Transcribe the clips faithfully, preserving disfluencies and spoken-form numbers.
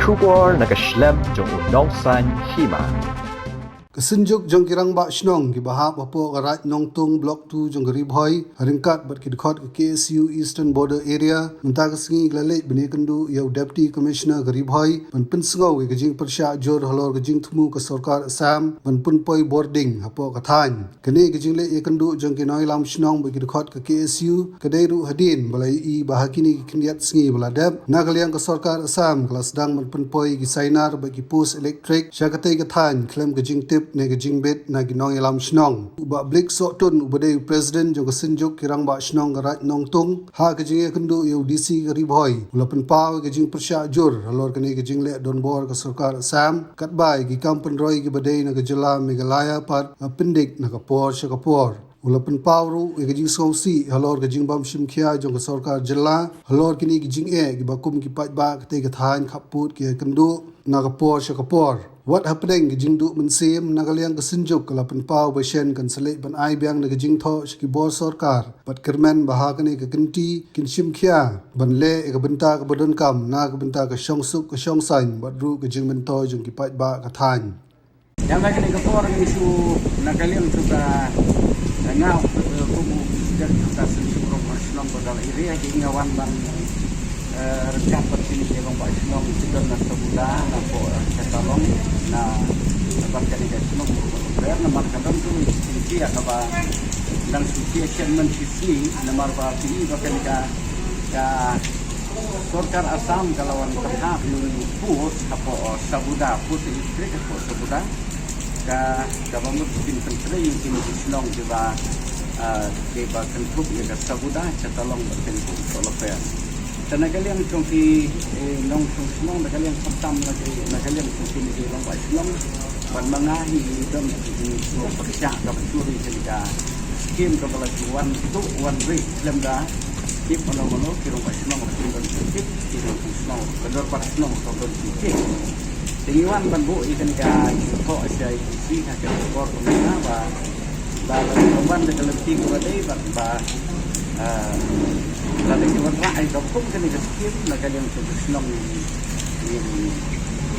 Khubor na ka shlem jong u nongsan hima. Ka synjuk jong ki rangbah shnong kiba hap hapoh ka Raid Nongtung Block two jong ka Ri Bhoi, ha ryngkat bad ki dkhot ka K S U Eastern Border Area, mynta ka sngi ki la leit ban ïakynduh ïa u Deputy Commissioner ka Ri Bhoi ban pynsngew ïa ka jingpyrshah jur halor ka jingthmu ka sorkar Assam ban pynpoi bording hapoh ka thaiñ. Kane ka jingleit ïakynduh jong ki nongïalam shnong bad ki dkhot ka K S U ka dei ruh hadien ba la ïohi ba ha kine ki khyndiat sngi ba la dep, na ka liang ka sorkar Assam ka la sdang ban pynpoi ki sainar bad ki post elektrik sha katei ka thaiñ khlem ka jingtip ne ka jingbit na ki nongïalam shnong. U Bah Blick Sohtun uba dei u President jong ka synjuk ki rangbah shnong ka Raid Nongtung, ha ka jingïakynduh ïa u D C ka Ri Bhoi, u la pynpaw ïa ka jingpyrshah jur halor kane ka jingleh donbor ka sorkar Assam, katba ïa ki kam pynroi kiba dei na ka jylla Meghalaya pat la pyndik na ka por sha ka por. U la pynpaw ruh ïa ka jingsngewsih halor ka jingbym shim khia jong ka sorkar jylla halor kine ki jingeh kiba kum ki paidbah katei ka thaiñ khappud ki ïakynduh na ka por sha ka por. Wat hapdeng ka jingduh mynsiem, na ka liang ka synjuk ka la pynpaw ba shen kan sa leit ban ai biang da ka jingthoh sha ki bor sorkar bad kyrmen ba ha kane ka kynti kin shim khia ban leh ïa ka bynta kaba donkam na ka bynta ka shongsuk ka shongsaiñ bad ruh ka jingmyntoi jong ki paidbah ka thaiñ. Ïa, na kane ka por ngi shu, na ka liang jong ka, nga, eh, kum u President jong ka Synjuk Rangbah Shnong Border Area, ki nga wan ban, eh, ryngkat bad kine ki rangbah shnong ki don na Sabuda, na poh, eh, Chatalong, na, na bad kane ka shnong Border, namar ka don tu ki ïa kaba dang shu ïa shen man shi sngi, namar ba phi i ba kane ka, ka sorkar Assam ka la wan pynhap ïa u post hapoh, eh, Sabuda, post elektrik hapoh Sabuda. Ka, kaba mut kin pyntrei ïa kine ki shnong kiba, eh, kiba kynthup ïa ka Sabuda, Chatalong bad kine ki Sohloper. Te na ka liang jong ki, eh, nongshong shnong, na ka liang khamtam na ka, na ka liang jong kine ki rangbah shnong. Bad ma nga hi don ki shnong pyrshah kaba jur ïa kane ka skim kaba la ju wan tuh wan rieh khlem da tip mano mano, ki rangbah shnong ruh kim don jingtip, ki rangbah shnong, ka dorbar shnong ruh kim don jingtip. Te ngi wan ban buh ïa kane ka jingthoh sha i D C ha kane ka por kumne ba, ba la wan da ka lynti kaba dei bad ba, ah, lada ki wanrah ïa ka kum kane ka skim na ka liang jong ka shnong ngi, ngi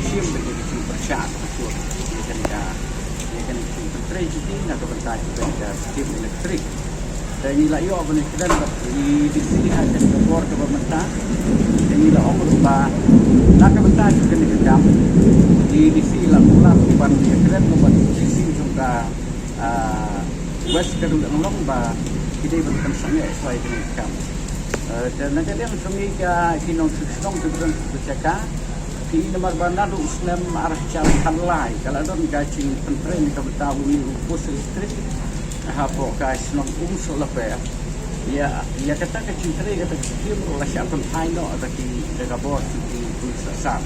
shim da ka jingpyrshah kaba jur ïa kane ka, ïa kane ka jingpyntrei jong ki na ka bynta jong kane ka skim elektrik. Te ngi la ïoh ban ïakren bad i D C ha kane ka por kaba mynta. Te ngi la ong ruh ba na ka bynta jong kane ka kam, i D C la kular ruh ban ïakren ruh bad i D C jong ka, ah, West Karbi Anglong ba ki dei ban pynsangeh shuwa ïa kane ka kam. Eh, te na ka liang jong ngi ka ki nongshong shnong kiba don ha ka jaka, phi i namar ba naduh u snem ar hajar khatlai ka la don ka jingpyntrei na ka bynta une u post elektrik hapoh ka shnong Umsohloper. Ïa, ïa kata ka jingtrei kata ka skim ruh la shah pynphai noh da ki, da ka bor jong ki police Assam.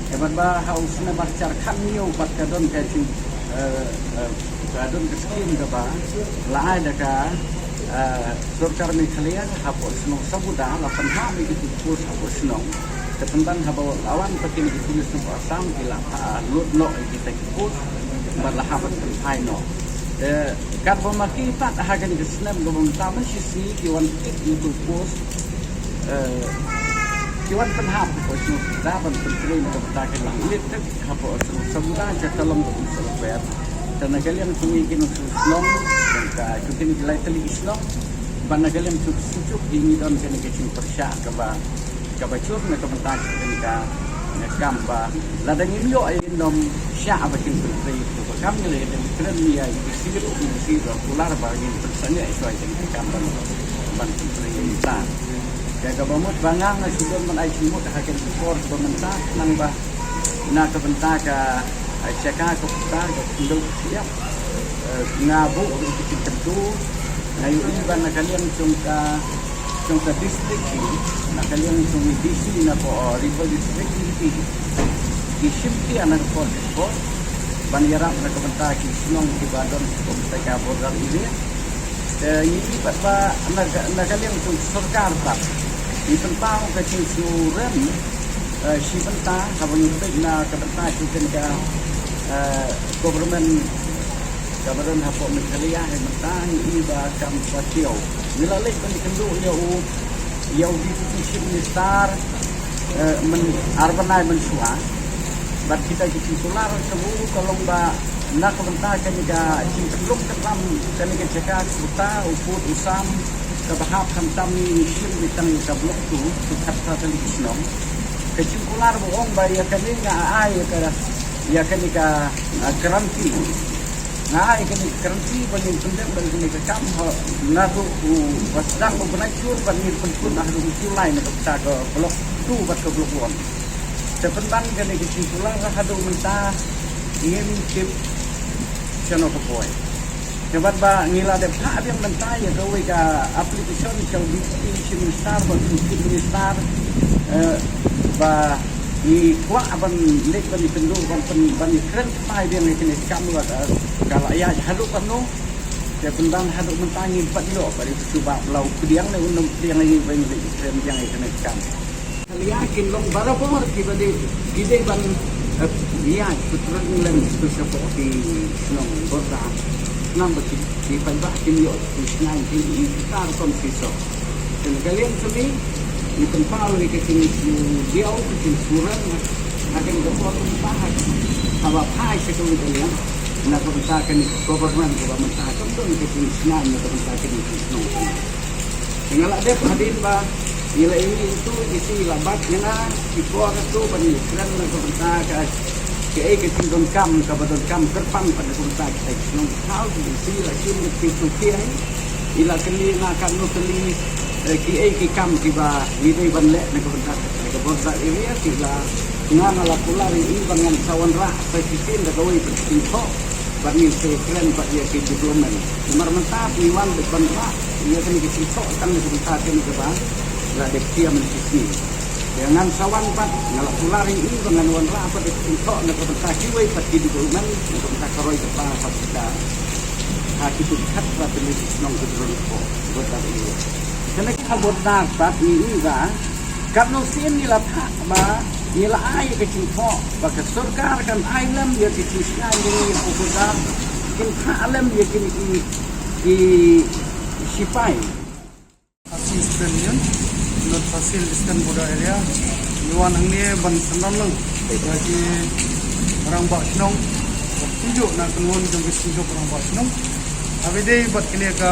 Ïa bad ba ha u snem ar hajar khathynñiew pat ka don ka jing, eh, eh, ka don ka skim kaba la ai da ka, eh, sorkar Meghalaya hapoh shnong Sabuda, la pynhap ïa ki post hapoh shnong. Te pynban haba la wan pat kine ki police na Assam ki la, ah, lut noh ïa kita ki post bad la hap ban pynphai noh. Te katba ma ki pat ha kane ka snem kaba mynta man shi sngi ki wan kit ïa ki post, eh, ki wan pynhap hapoh shnong Sabuda ban pyntrei na ka bynta ka liang elektrik hapoh shnong Sabuda, Chatalong bad Umsohloper. Te na ka liang jong ngi ki nongshong shnong, jong ka, jong kine ki lai tylli ki shnong, bad na ka liang jong ka synjuk ngi don kane ka jingpyrshah kaba, kaba jur na ka bynta jong kane ka, ka kam ba lada ngim ïoh ïa ki nym shah ba kin pyntrei ïa ka kam, ngi la ïakren ïa i D C ruh, i D C ruh kular ba ngin pynsangeh shuwa ïa kane ka kam ban, ban pyntrei ïa ka. Te kaba mut ba nga nga shu don ban ai jingmut ha kane ka por kaba mynta, khnang ba na ka bynta ka, eh, jaka ka puta ka khyndew ka shyiap, eh, nga buh ruh ki jingkyntu, nga ïohi ba na ka liang jong ka, jong ka district hi, na ka liang jong i D C na poh, eh, Ri Bhoi District hi, ki shim khia na ka por ka por ban ïarap na ka bynta ki shnong kiba don kum ka border area. Te ngi i pat ba na ka, na ka liang jong sorkar pat ngi pynpaw ka jingsngew rem, eh, shi bynta haba ngi peit na ka bynta jong kane ka, eh, government kaba don hapoh Meghalaya hi mynta ngi i ba kam patiaw. Ngi la leit ban ïakynduh ïa u, ïa u Deputy Chief Minister, Eh, men ar bnai mynshuwa bad kita ki jingkular ka bu ka long ba na ka bynta kane ka jingpynlong kyrpang kane ka jaka, ka bynta u pud u sam kaba hap khamtam ngi shim beit tang ïa ka Block two, tu khat sa tang ki shnong. Ka jingkular ba ong ba ïa kane nga ai ïa ka, ïa kane ka, ah, guarantee. Nga ai kane ka guarantee ba ngin pyndep da kane ka kam ha naduh u ba sdang u bnai Jun bad ngin pynkut naduh u July na ka bynta ka Block two bad ka Block one. Te pynban kane ka jingkular haduh mynta ngim tip shano ka poi. Te bad ba ngi la dep phah biang mynta ïa kawei ka application sha u Deputy Chief Minister bad u Chief Minister, eh, ba ngi kwah ban leit ban ïakynduh ban pyn, ban ïakren kyrpad biang ïa kane ka kam, lada ka la ïaid haduh katno. Te pynban haduh mynta ngim pat ïoh ba dei ka shu ba la u pdiang ne u nym pdiang ïa ngi ba ngi leit ïakren biang ïa kane ka kam. Ïa kin long barabor kiba dei, ki dei ban, eh, ïa, pyntrei lem tu shapoh ki shnong border. Khnang ba ki, ki paidbah kin ïoh ki shngain ki i ki tar kon ki so. Te na ka liang jong ngi, ngi pynpaw ïa ka jingsngewdiaw, ka jingsngewrem ha kane ka por ba ha, haba phai sha kawei ka liang na ka bynta kane ka government kaba mynta kam don ka jingsngain na ka bynta kane ka shnong. Te nga la dep hadien ba ngi la ïohi tu, ki shi la bat ïa nga, ki por tu ban ïakren na ka bynta ka, kaei ka jingdonkam kaba donkam kyrpang pat na ka bynta kita ki shnong. Thaw ki shi la shim ki tu ki ai. I la kylli nga katno tylli, eh, kiei ki kam kiba ngi dei ban leh na ka bynta ka border area, ki la, nga, nga la kular ïa i ba ngan sa wanrah sa shisien da kawei ka jingthoh. Bad ngin sa ïakren bad ïa ki development. Namar mynta ngi wan dei ban rah ïa kane ka jingthoh tang na ka bynta kane kaba la dep khia mynshisngi. Te ngan sa wan pat, nga la kular ïa i ba ngan wanrah pat ïa ka jingthoh na ka bynta kiwei pat ki development na ka bynta ka roi ka par ha kita, ha kito ki khatphra tylli ki shnong ki don hapoh border area. Kane ka border pat ngi i ba katno sien ngi la phah ba ngi la ai ïa ka jingthoh ba ka sorkar kan ai lem ïa ka jingsngain jong ngi hapoh border, kin phah lem ïa kine ki, ki sipai. Khasi Student Union, North Khasi Eastern Border Area, ngi wan hangne ban synran lang ïa ki rangbah shnong, bad kumjuh na kynhun jong ki seng jong rangbah shnong. Haba ïadei bad kine ka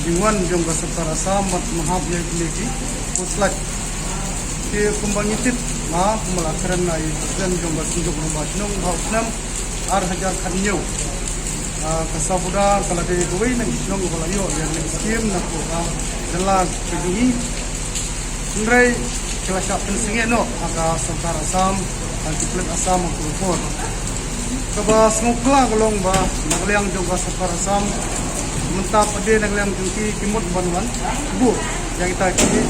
jingwan jong ka sorkar Assam bad mahap ïa kine ki khuslai. Ki kumba ngi tip, ma kumba la kren na i president jong ka seng jong rangbah shnong, ba u snem ar hajar khathynñiew, ah, ka Sabda ka la dei kawei na ki shnong kaba la ïoh ïa ka skim na ka jylla ka jong ngi. Hynrei ki la shah pynsangeh noh ha ka sorkar Assam, ha ki pulit Assam ha ka por. Kaba sngewkla ka long ba na ka liang jong ka sorkar Assam mynta pat de na ka liang jong ki, ki mut ban wan buh ïa kita ki,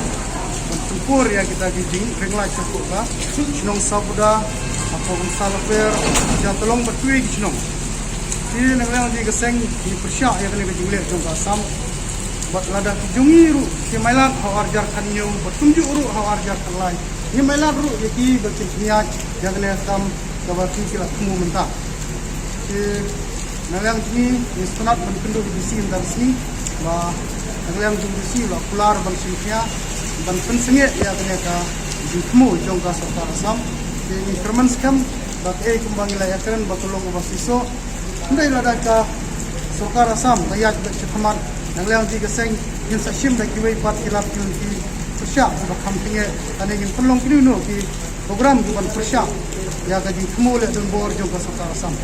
ban pynpur ïa kita ki jingkrenglai shapoh ka shnong Sabda, hapoh Umsalaper, Jatalong bad kiwei ki shnong. Te na ka liang jong ka seng ngi pyrshah ïa kane ka jingleh jong ka Assam. Bad lada ki jong ngi ruh ki mailat ha u ar hajar khathynñiew bad kumjuh ruh ha u ar hajar khatlai, ngi mailat ruh ïa ki ba kin pynïaid ïa kane ka kam kaba ki, ki la thmu mynta. Te na ka liang jong ngi ngi sngewtynnat ban kynduh ïa ka D C mynta ka sngi, ba na ka liang jong ka D C la kular ban shim khia ban pynsangeh ïa kane ka jingthmu jong ka sorkar Assam. Te ngi kyrmen skhem ba kaei kumba ngi la ïakren ba ka long kaba shisha. Hynrei lada ka sorkar Assam ka ïaid beit shakhmat, na ka liang jong ka seng ngin sa shim da kiwei pat ki lad ki lynti pyrshah ba kham tynge, lane ngin pynlong kino kino ki program ki ban pyrshah ïa ka jingthmu leh donbor jong ka sorkar Assam.